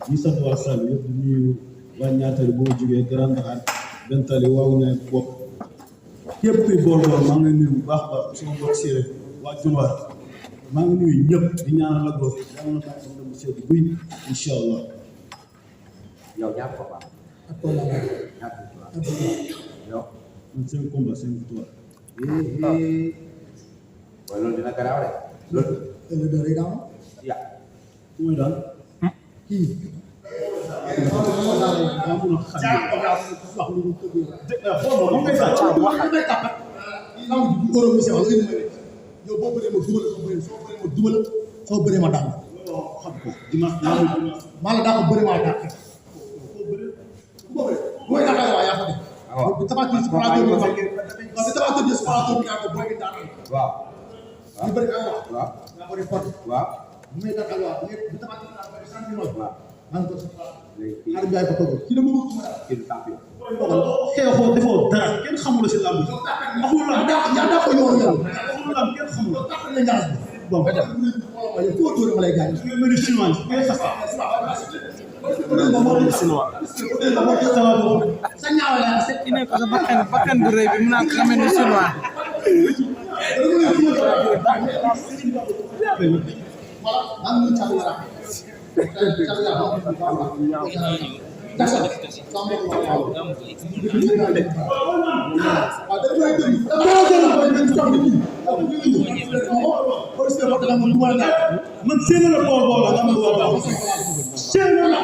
ñi sant waa Sall yëpp di nuyu waa Ñaatali boo jógee Grand Dakar Bentali waaw ñaay bopp képp kuy bool maa ngi lay nuyu bu baax a baax sama mbokk séeréer waa Junwaar maa ngi nuyu ñëpp di ñaanal la góor yàlla na tax dem sedd guy incha allah. yow ñaar ko baax. ak tool laa ñaar ko baax. yow. man 5 combats 5 victoires. waaye loolu dina garaaw rek. loolu. le deux rek daal. ya. ku muy daal. kii. yow boo bëree ma dugal soo bëree ma daan xam ko dimanche maa la daa ko bëree maa daan mooy naka la waa yaa fa dem bu tabaati si plateau bi wax parce que tabaati bi si plateau bi yaa ko bëree daan waaw ñu bëri ak wax waaw yaa bëri porte waaw muy naka la waa bu tabaati bi yaa bëri sant waaw maa ngi ko si léegi xarit Ndiaye ko toog kii la mu kii du champion. xeexoo defoo dara kenn xamul si làmb waxul la yaa ko yoon yow waxul la kenn xamul la ñaar bon ba dem waaye foo dóor ma lay gaañ su ngeen mel ni chinois ngay xas sa ñaaw la ki ne ko sa bakkan bu rëy bi mu naan xamee ni chinois man seen la bool bool la nga wax seen la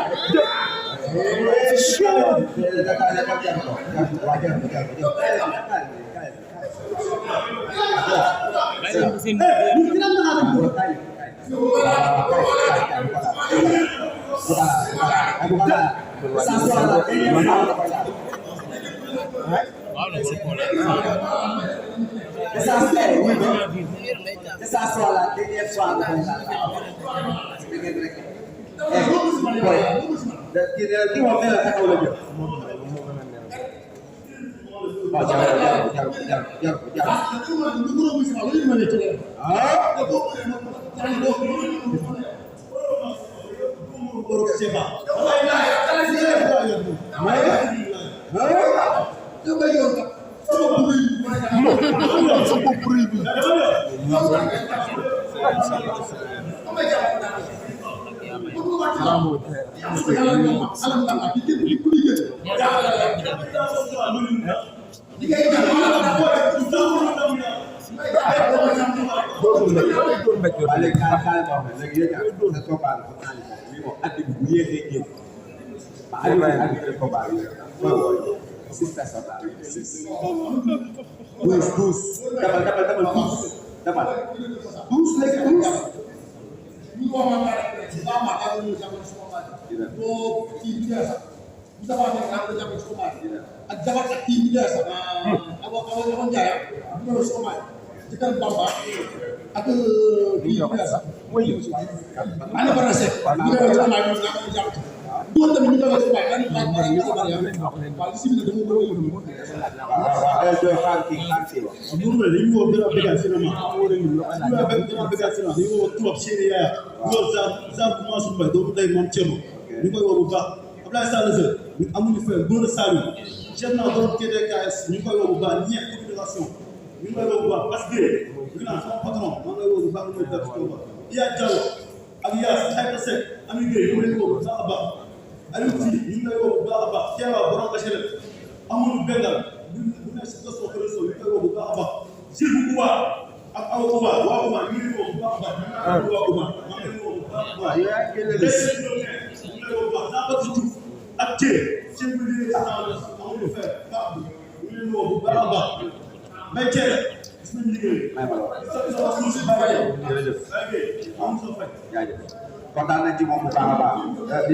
kontaan nañ ci moom bu baax a baax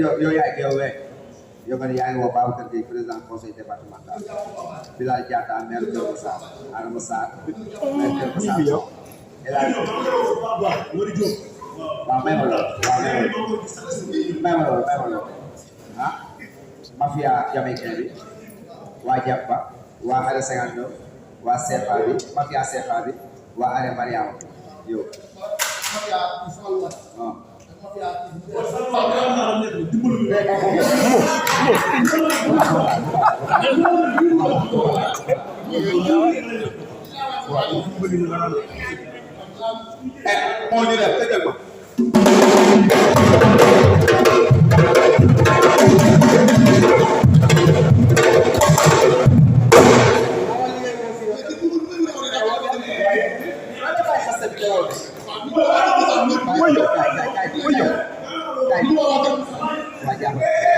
yow yaay yow nga ne yaa ngi woo Babacar Gueye président conseil départemental Bilal Diatta maire Kër Massar Adama Sarr maire Kër Massar El Hadj waaw may ma loolu ah mafia jamaïcain bi waa Jàppa waa Are 59 waa CFA bi mafia CFA bi waa Are Mariama yow moo ñu def tëjal ko Wajah.